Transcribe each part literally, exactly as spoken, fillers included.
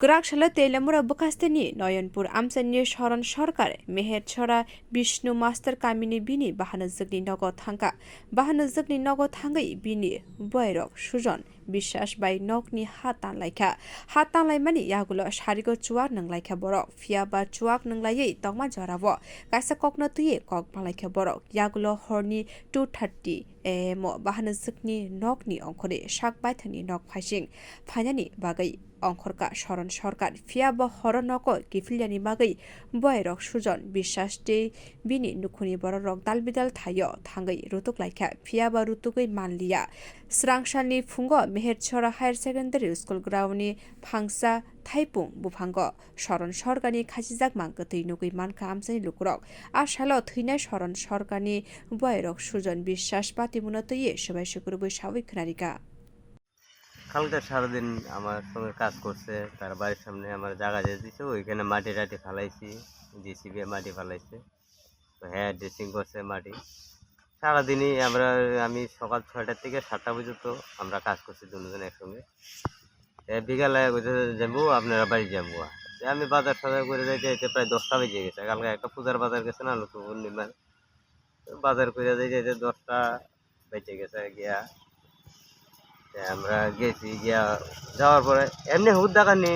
Kwrak salo Teliamura bwkhasteni Noyonpur amchaini Soron Sorkar Meherchora Bishnu Master kamini bini bahanajwkni nogo thangkha. Bahanajwkni nogo thangwi bini buairok Sujon Biswas bai nokni ha tanlaikha. Ha tanlaimani yagulo sarigo chuak nwnglaikha borok. Phiya ba chuak nwnglaiwi tongma jorao kaisa kokno twiwi kok malaikha borok. Yagulo horni two thirty A M o bahanajwkni nokni ongkhorwi sak baithangni nok phaising phainani bagwi ongkhorkha Soron Sorkar. Phiya bo horo nogo kiphilnani bagwi buairok Sujon Biswas tei bini nukhungni bororok dalbidal thaio thangwi rutuk laikha, phiya ba rutugwi manliya. Srangsalni phungo Meherchora Higher Secondary School groundni phangsa thaipung buphango Soron Sorkarni khachijak mang kwtwi nugwi mankha amchaini lukurok. A salo thwinai Soron Sorkarni buairok Sujon Biswas patimuno twiwi swbai sukrubwi sawi khwnarikha. কালকে সারাদিন আমার সঙ্গে কাজ করছে, তার বাড়ির সামনে আমার জায়গা দিয়ে দিছে, ওইখানে মাটি টাটি ফালাইছি, জেসিবি মাটি ফালাইছে, তো হ্যাঁ ড্রেসিং করছে মাটি। সারাদিনই আমরা, আমি সকাল ছয়টা থেকে সাতটা পর্যন্ত আমরা কাজ করছি দুজন একসঙ্গে। এ বিকালে কইতেছে যাবো, আপনারা বাড়ি যাবো। এ আমি বাজার সাজার করে যাইতে যাইতে প্রায় দশটা বেজে গেছে। কালকে একটা পূজার বাজার গেছে না, লক্ষ্মী পূর্ণিমার, বাজার করে যাইতে যাইতে দশটা বেজে গেছে গিয়া। তে আমরা গেছি গিয়া, যাওয়ার পরে এমনি হুদ্দা কানি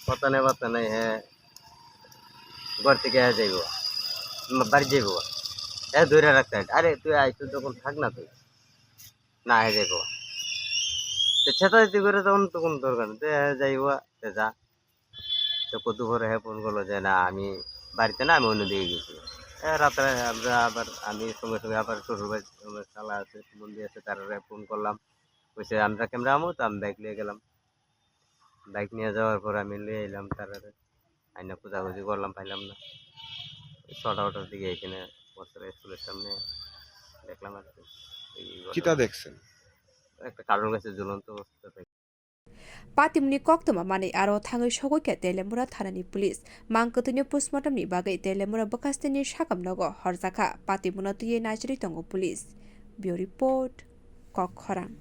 কথা নেই বার্তা নেই, হ্যাঁ ঘর থেকে হ্যাঁ যাইবো, উম, বাড়ি যাইবো। হ্যাঁ ধরে রাখতে হয়, আরে তুই আইসো যখন থাক না তুই, না হ্যাঁ যাইবো। তো চেতা চেতি করে তখন তো কোনো দরকার নেই, তো হ্যাঁ যাইবো, তো যা। তো কত পরে হ্যাঁ ফোন করলো যে না আমি বাড়িতে না, আমি অন্যদিকে গেছি। এ, রাত্রে আমরা আবার, আমি সঙ্গে সঙ্গে আবার শ্বশুর বাড়ি আমার খালা আছে, মন্দির আছে, তারা ফোন করলাম, কইছে আমরা ক্যামেরা আমো, তো আমি বাইক নিয়ে গেলাম। বাইক নিয়ে যাওয়ার পর আমি নিয়ে এলাম তারা, আইনা খোঁজাখুঁজি করলাম, পাইলাম না। ছটা ওটার দিকে এখানে বছর স্কুলের সামনে দেখলাম আর কি। এই ঘটনা। কিতা দেখছেন? একটা কারণ গেছে ঝুলন্ত অবস্থা। Patimni koktwma manwi aro thangwi sogwi kha Teliamura thanani police. Mang kwtwino postmortemni bagwi Teliamura bwkhasteni sakam nogo horjakha. Patimno twiwi naisirwi tongo police. Bureau Report, Kok Khorang.